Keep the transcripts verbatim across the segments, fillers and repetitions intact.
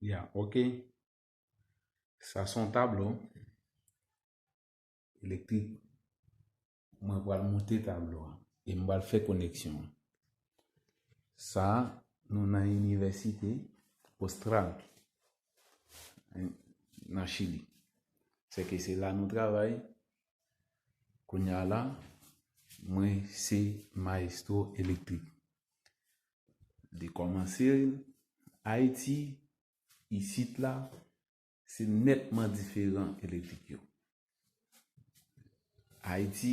Ya, ok. Sa se yon tablo elektrik. Mwen pral moute tablo a e m pral fè koneksyon an. Sa, nou nan Inivèsite Austral, nan Chili. Sèke se la nou travay. Kounye a la, mwen se mayestwo elektrik. De kòmanse Ayiti, isit la, se nètman diferan elektrik yo. Ayiti,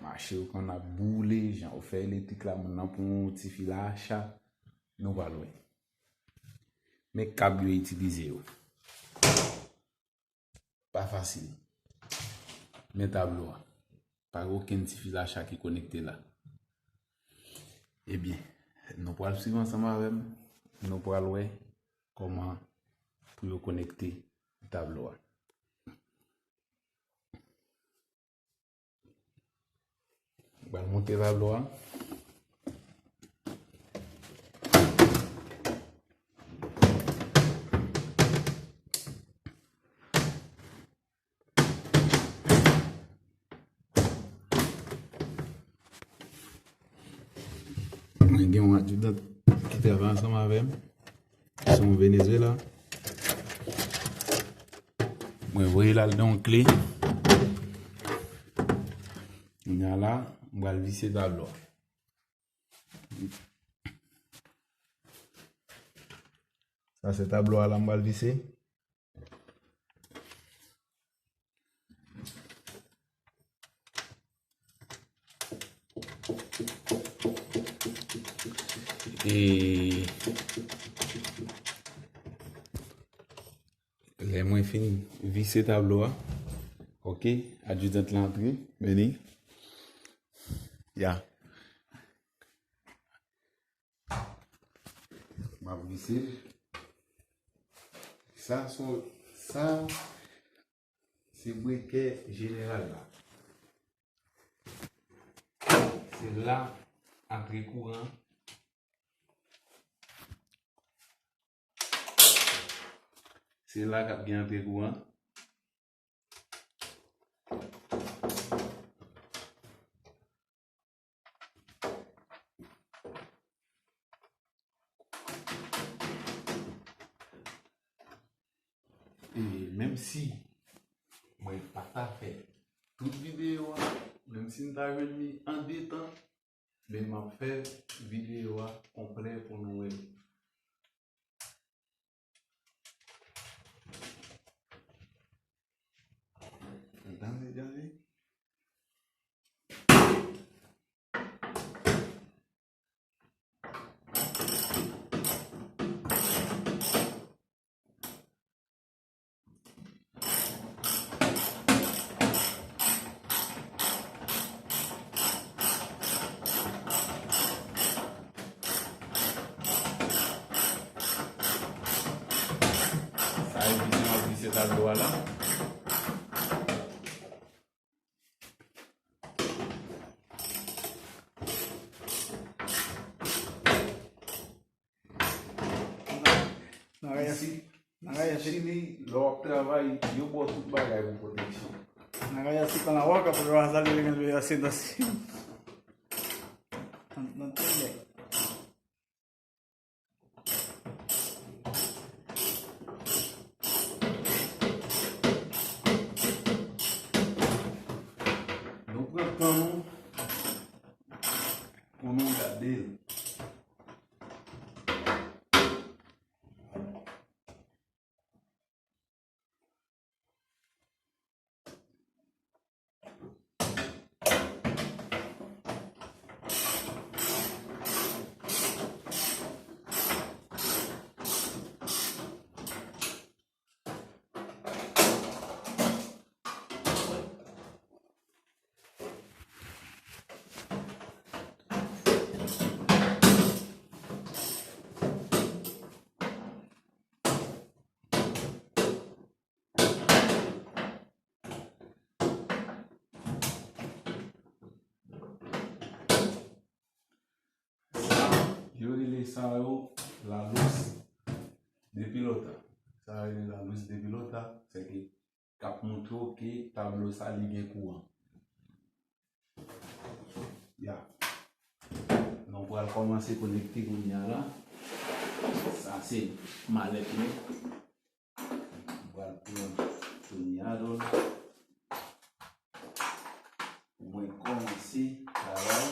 mache yo konn ap boule, jan yo fè elektrik la, moun nan pran yon ti fil a acha, nou pral wè. Men kab yo itilize yo. Pa fasil. Men tablo a. Pa gen okenn ti fil acha ki konekte la. Ebyen, nou pral swiv ansanm avè m. Nou pral wè kòman pou yo konekte tablo a. Mwen pral monte tablo a. Mwen gen yon adjidan ki travay ansanm avè m. Se yon Venezuela. Mwen voye l al nan yon kle. Kounye a la, m pral vise tablo a. Sa se tablo a la m pral vise. E lè mwen fin vise tablo a, ok, adjidant la antre, vini. Ya. M ap vise. Sa se, sa se brekè jeneral la. Se la antre kouran. Se la k ap gen antre kouran. E menm si mwen pa ta fè tout videyo a, menm si m ta jwenn li an de tan, men m ap fè videyo a konplè pou nou wè. Tande, tande. Sa e vise, m ap vise tablo a la. Nan rayè, isit, nan rayè isit Chili, lè w ap travay, yo ba w tout bagay pou pwoteksyon. Nan rayè Chili, kan la waka pou yo azale, yo gen dwe ase danse. Nan, nan tout lè. Nou pran tan nou pou nou gade l. Sa, yo rele sa yo la lous. de pilota. Sa rele la luz de pilota, se ke k ap montre w ke tablo sa li gen kouran. Ya. Nou pral kòmanse konekte kounye a la. Sa se malèt mwen. M pral pran tornillador la. Pou mwen kòmanse travay.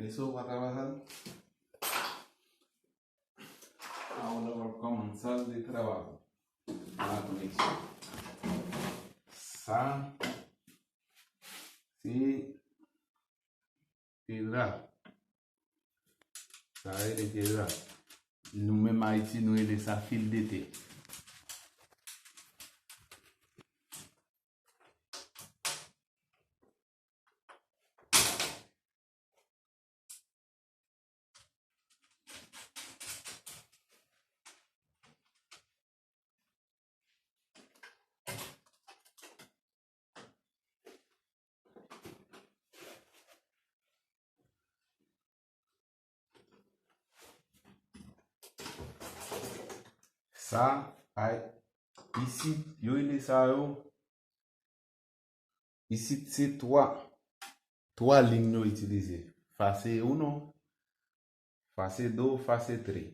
Eso pa trabajar. Ahora va a comenzar de trabajo. La conexión. Sa se piedra. Sa rele piedra. Nou menm Ayiti, nou rele sa fil de tè. Sa, ay, isit, yo rele sa yo. Isit se twa, twa liy nou itilize. Fase uno, fase dos, fase tres.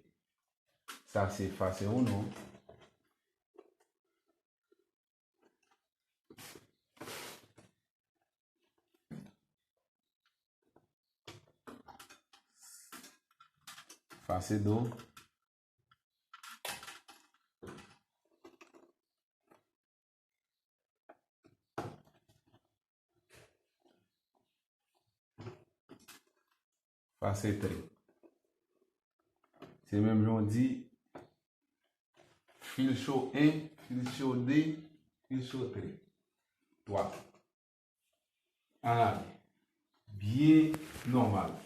Sa se fase uno. Fase dos. Fase tres. Se menm jan w di, fil cho en, fil cho de, fil cho tres. Twa. Ann ale. Byen nòmal.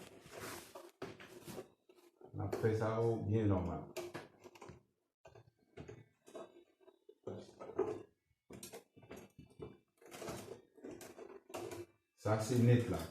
N ap fè sa yo byen nòmal. Sa se nèt la.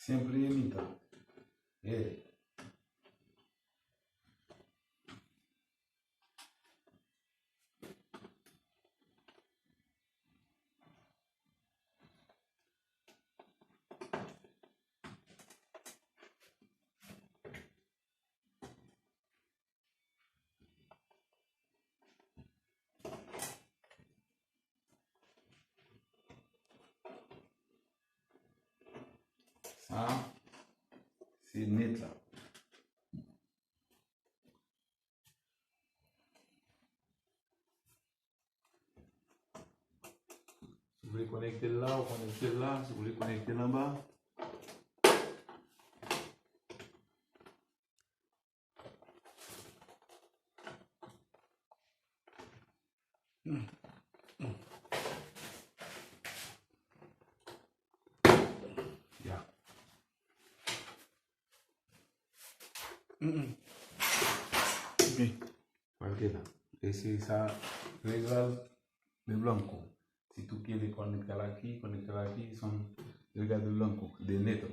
Simple e mitan. Yeah. Sa, se nèt la. Si w vle konekte l la, ou konekte l la. Si w vle konekte l anba. Ya. Mm, mm. Ok. Pral te la. E se sa, regla de blanco. Si tú quieres conectar aquí, conectar aquí, son regla de blanco, de negro.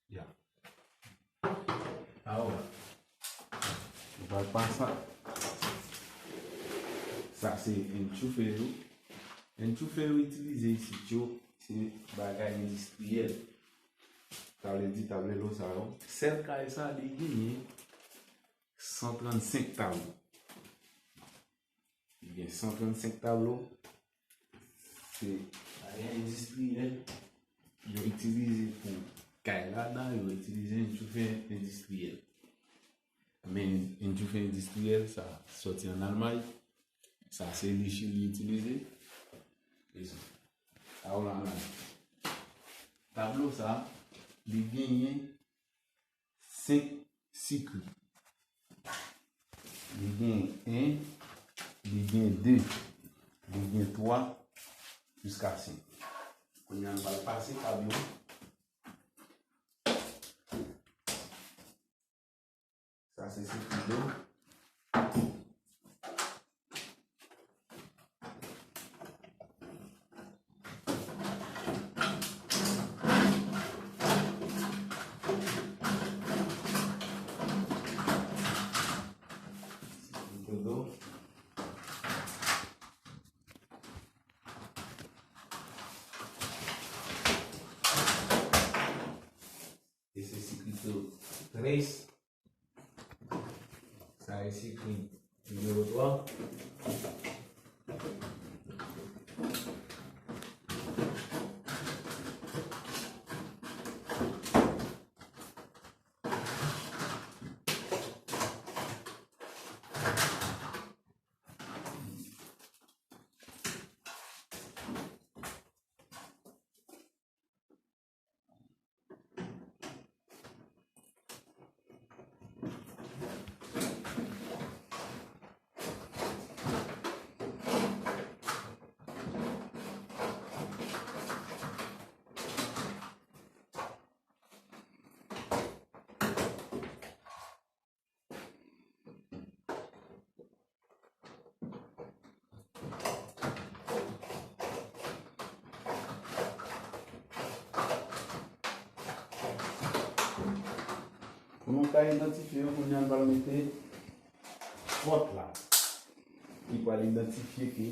Ya. Ahora, nou pral pase. Sa se enchufe yo. Enchufe yo itilize isit yo, se bagay endistriyèl. Sa vle di tablelo sa yo. Sèl kay sa, li genyen san trannsenk tablo. Li gen san trannsenk tablo. Se bagay endistriyèl. Yo itilize pou kay ladan, yo itilize enchufe endistriyèl. Men enchufe endistriyèl, sa soti ann Almay. Sa se li Chili itilize. E sa. Ahora la. Tablo sa, li genyen senk sikri. Li gen en, li gen de, li gen twa, jiska senk. Kounye a, nou pral pase tab yo. Sa se sikri do. Ese escrito tres. Sa escrit numéro trois. Pou nou ka idantifye yo, kounye a nou pral mete pòt la, ki pral idantifye ke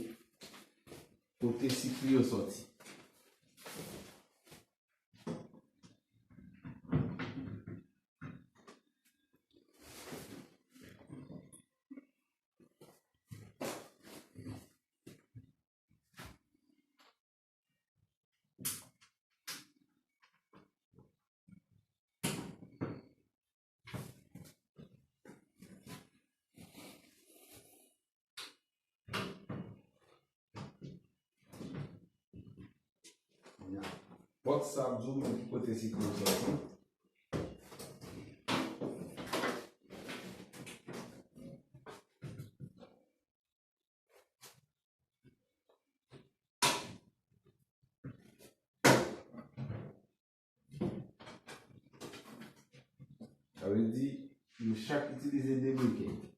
kote sikri yo sòti. Pòt sa ap di w menm ki kote sikri yo sòti. Sa vle di, yo chak itilize de briket.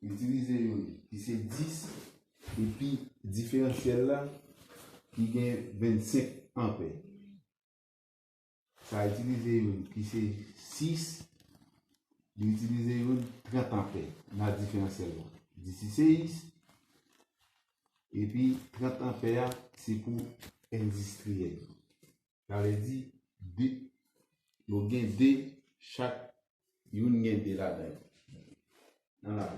Itilize youn ki se dis, epi diferansyèl la ki gen vennsenk anpè. Sa itilize youn ki se sis, li itilize youn trant anpè nan diferansyèl la. Diseis, epi trant anpè a, se pou endistriyèl. Sa vle di, de, yo gen de chak, youn gen de ladan yo. Nan la.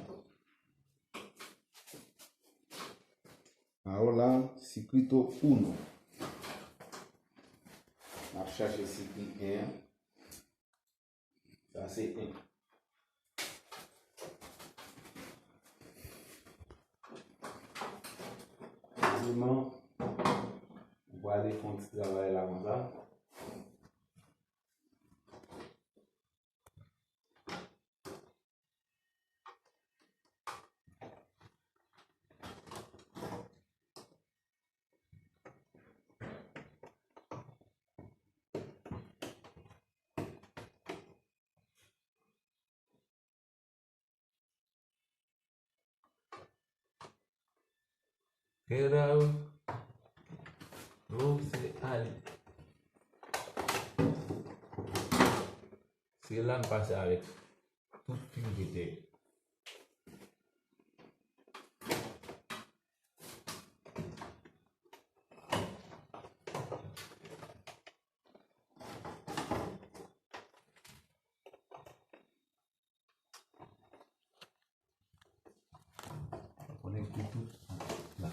Ahora, circuito uno. N ap chache sikri en an. Sa se en. Siman, ou prale fè yon ti travay la konsa. Get out. Rose Ali. Se la m pase avèk tout fim ki te. Konekte tout la.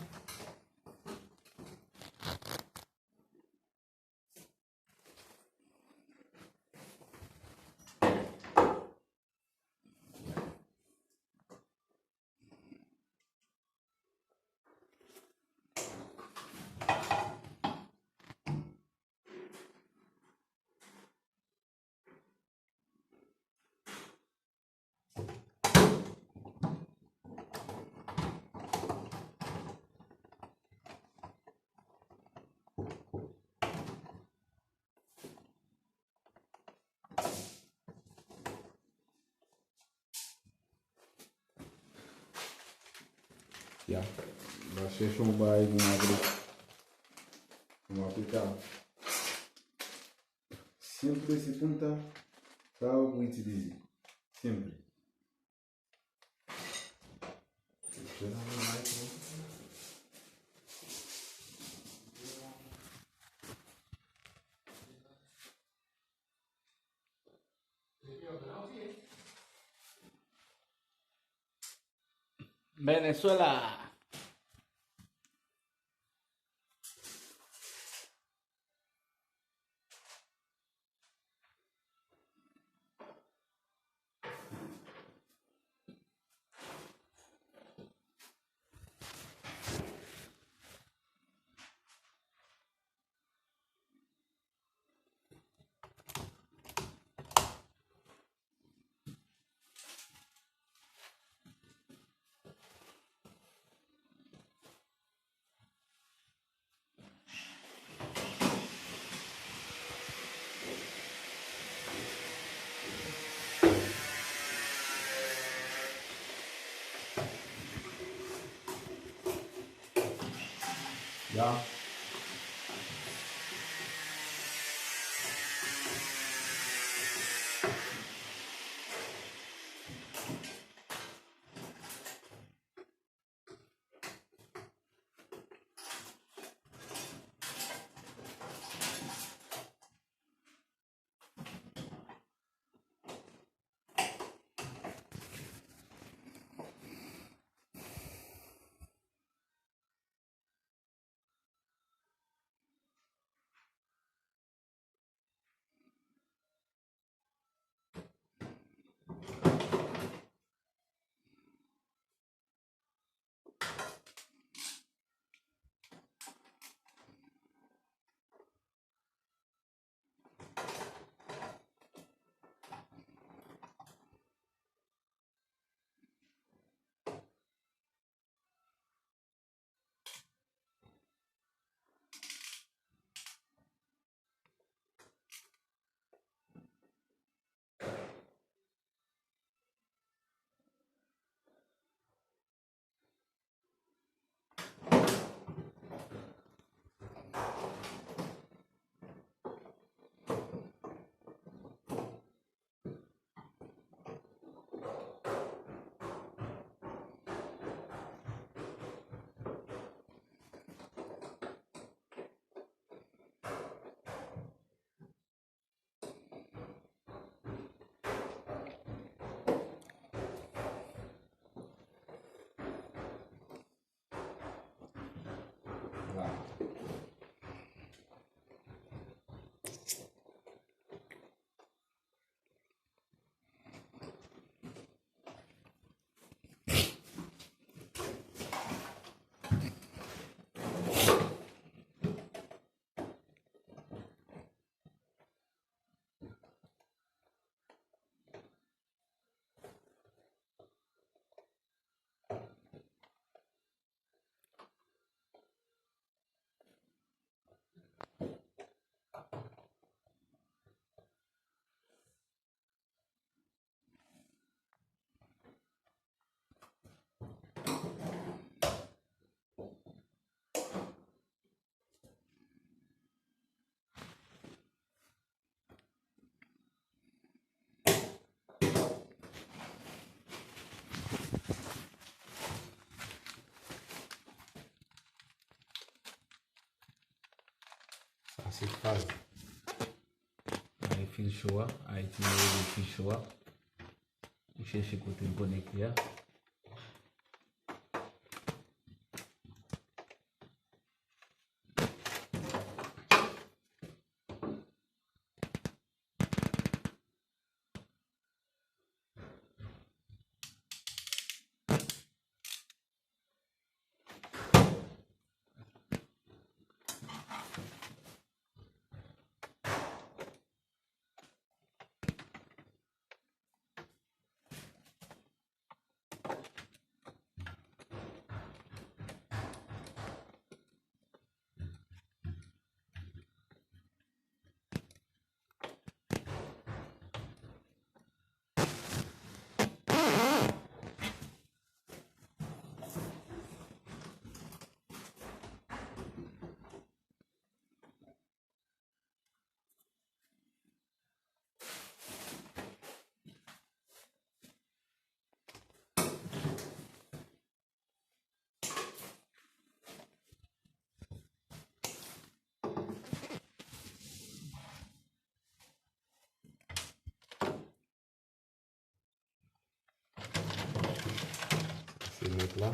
Ya. M ap chèche yon bagay pou m apre. Pou m apre ta. Siempre se punta, sa yo pou itilize. Siempre. Venezuela. Ya. Se faz. Ay fil cho a, ay ti move fil cho a. Ou chèche kote l konekte a. Se nèt la.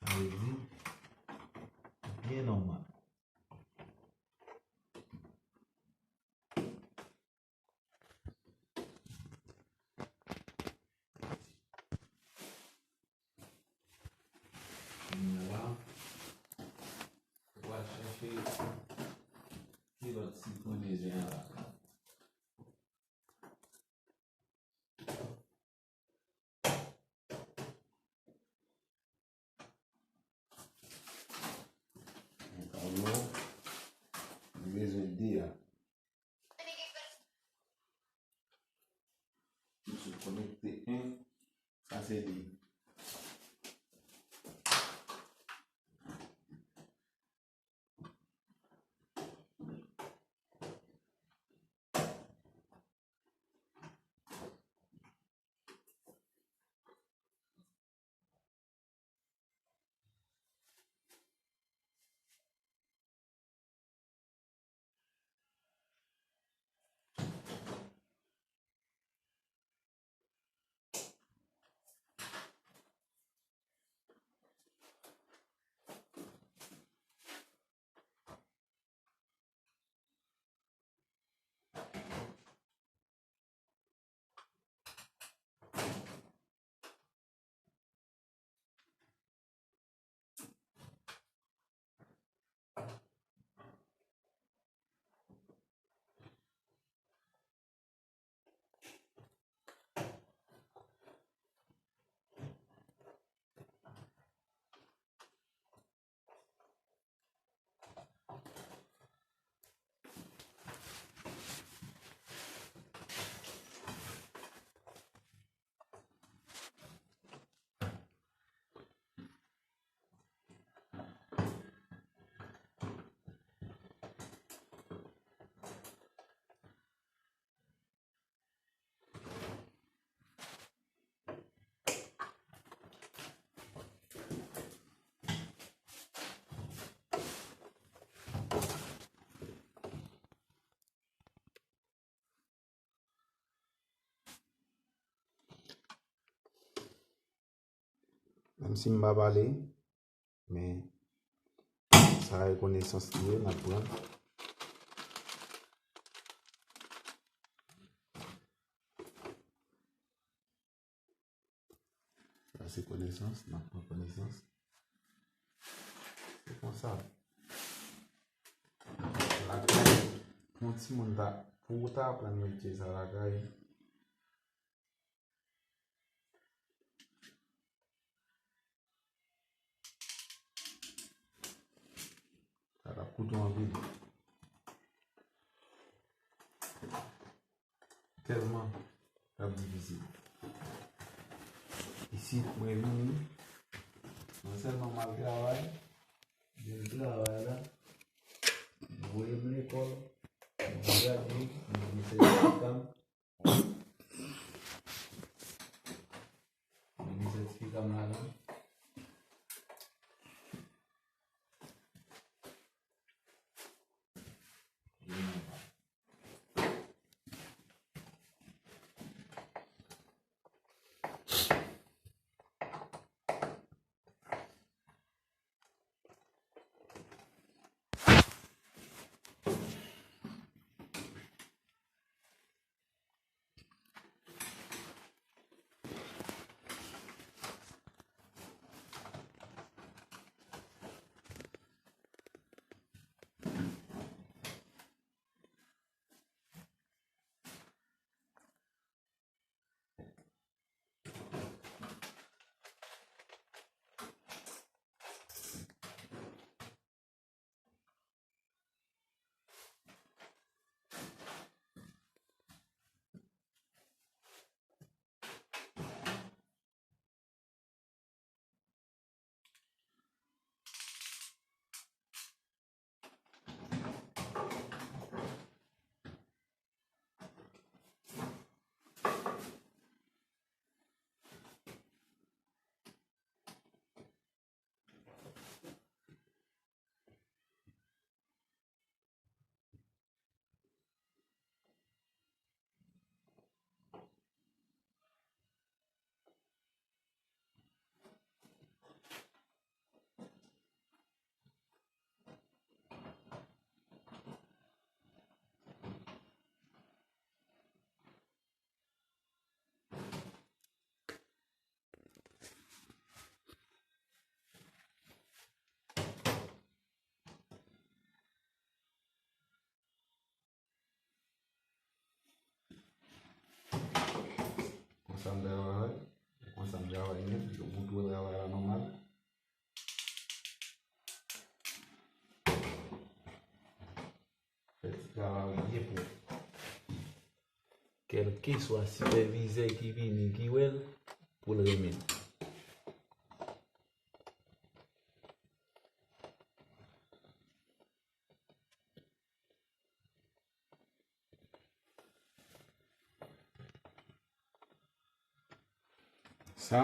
Sa vle di, byen nòmal. Kounye a la, ou pral chèche ki lòt sik mwen bezwen an la. Yon tablo, nou bezwen de a. Nou sot konekte en, sa se de. Si m pa pale, men sa e konesans li ye, n ap pran. Sa se konesans, n ap pran konesans. Se konsa. Lakay, pou yon timoun ta, pou w ta aprann metye sa lakay, sa t ap koute w anpil. Tèlman l ap difisil. Isit, mwen vini, non sèlman m al travay, men m travay la, m voye m lekòl, m gradye, m vini sètifika m. Mwen gen sètifika m ladan. Konsa m travay, konsa m travay nèt, yo moutre w travay la nòmal. Fè ti travay ou byen pwòp. Kèlkeswa sipèvizè ki vini, ki wè l, pou l renmen l. Sa,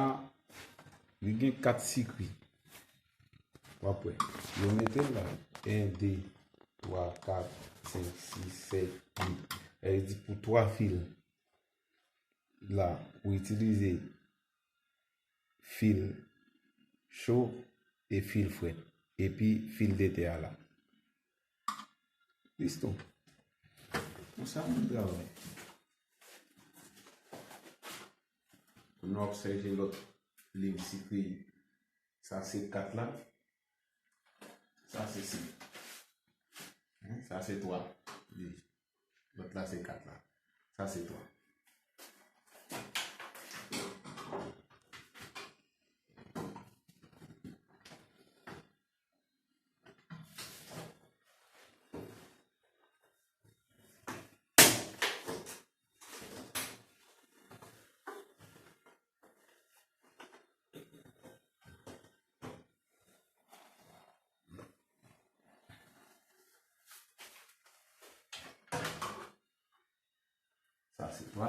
li gen kat sikri. W ap wè. Yo mete l la. En, de, twa, kat, senk, sis, sèt, uit. Sa vle di pou twa fil la, ou itilize fil cho e fil frèt, epi fil de tè a la. Liston. Konsa moun travay. Kounye a w ap chèche lòt liv sikri. Sa se kat la. Sa se senk. Hein, sa se twa. Lòt la se kat la. Sa se twa. Sa se twa.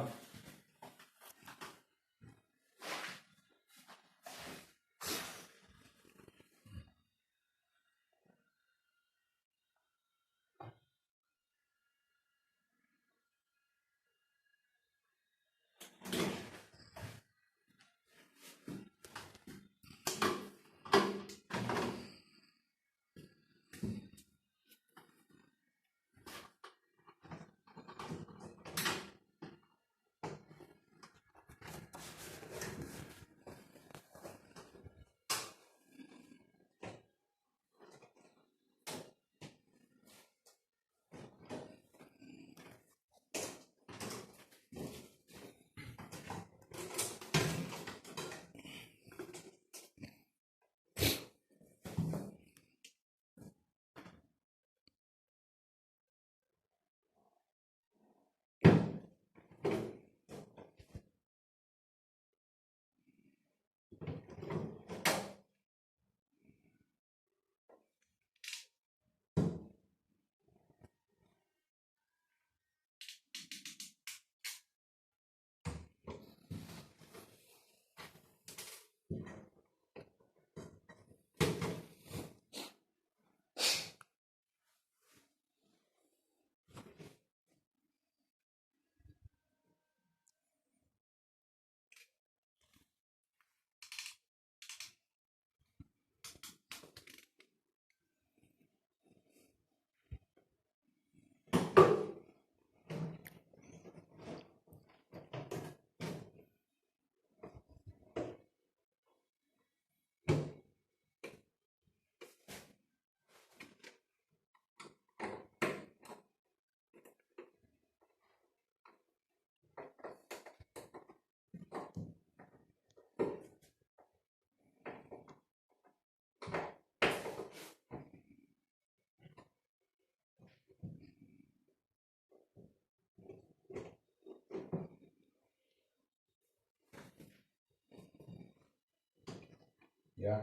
Ya.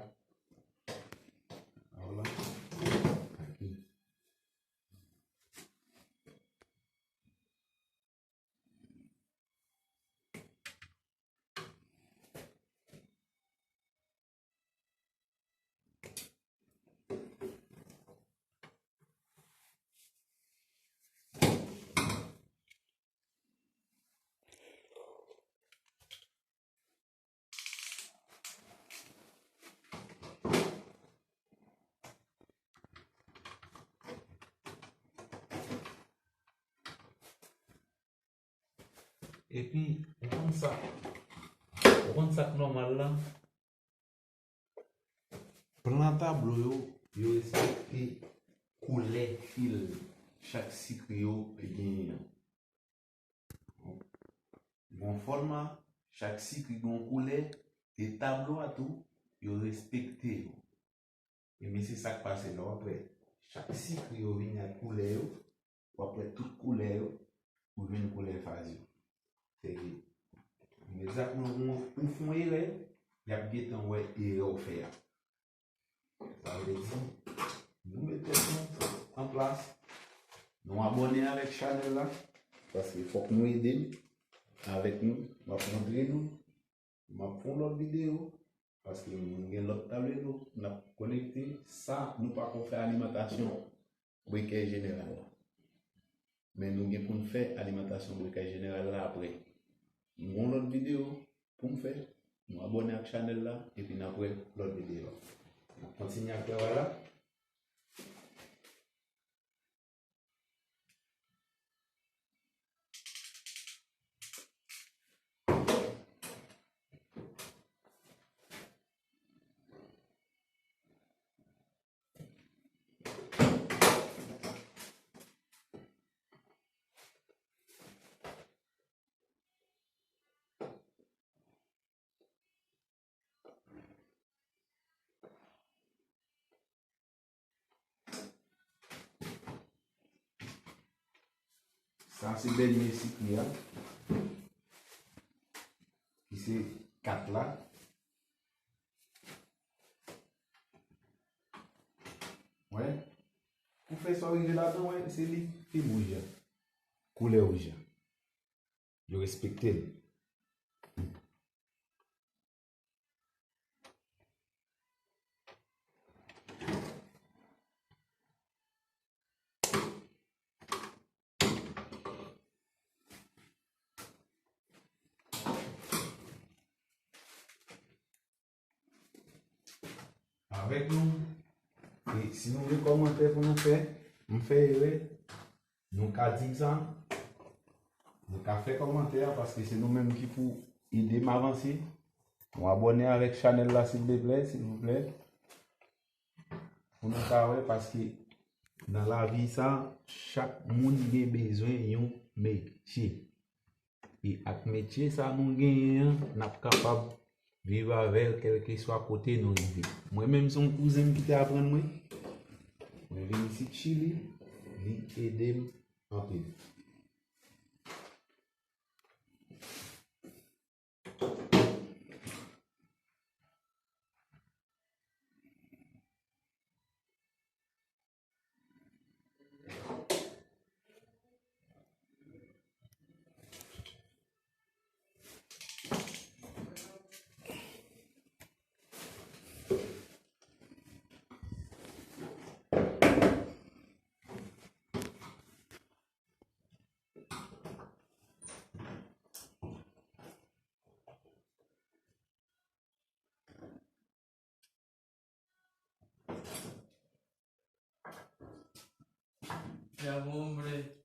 Voilà. Ok. Epi, ou konn sa, ou konn sa k nòmal la? Plan tablo yo, yo respekte koulè fil chak sikri yo genyen an. Gon fòma, chak sikri gon koulè, e tablo a tou, yo respekte yo. Ebyen, se sa k pase lè w ap wè chak sikri yo vini ak koulè yo, w ap wè tout koulè yo pou jwenn koulè faz yo. Se imedyateman ou, ou fè yon erè, y ap gentan wè erè w fè a. Sa vle di, nou met tèt nou an plas, nou abòne avèk chanèl la, paske fòk nou ede m avèk nou, m ap montre nou, m ap fè yon lòt videyo, paske nou gen lòt tablo, n ap konekte, sa nou pako fè alimantasyon brekèy jeneral la. Men nou gen pou n fè alimantasyon brekèy jeneral la apre. Nou gen yon lòt videyo pou n fè. Nou abòne ak chanèl la, epi n ap wè lòt videyo a. N ap kontinye ak travay la. Sa se dènye sikri a, ki se kat la. Wè. Pou fè sa w rive ladan, wè, se li ki wouj la. Koulè wouj la. Yo respekte l. Avèk nou. E si nou gen kòmantè pou nou fè, m fè erè, nou ka di m sa. Nou ka fè kòmantè a, paske se nou menm ki pou ede m avanse. Nou abòne avèk chanèl la, silvouplè, silvouplè. Pou nou ka wè, paske nan lavi sa, chak moun gen bezwen yon metye. E ak metye sa nou genyen an, n ap kapab viv avè l kèlkeswa kote nou rive. Mwen menm, se yon kouzen m ki te aprann mwen. Mwen vin isit Chili, li ede m anpil. Ya, hombre.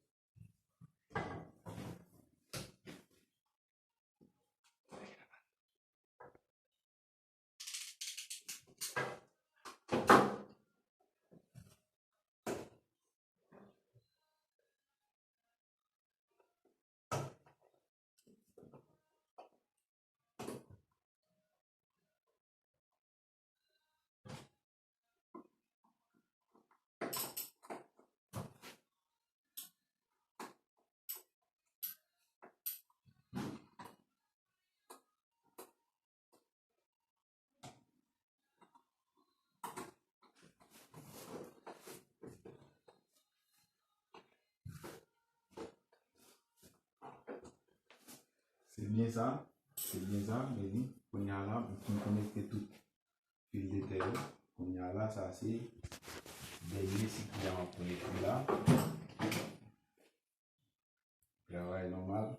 Byen sa, se byen sa, men kounye a la, m fin konekte tout fil de tè yo. Kounye a la, sa se dènye sikwi a m ap konekte la. Travay nòmal.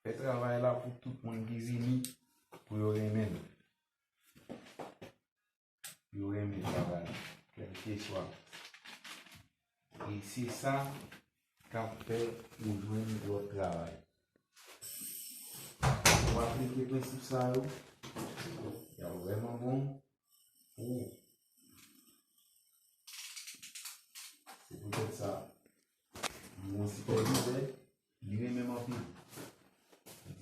Fè travay la pou tout moun ki vini, pou yo renmen l. Yo renmen travay la, kèlkeswa. E se sa k ap fè ou jwenn lòt travay. Ou aplike prensip sa yo, y ap vrèman bon pou ou.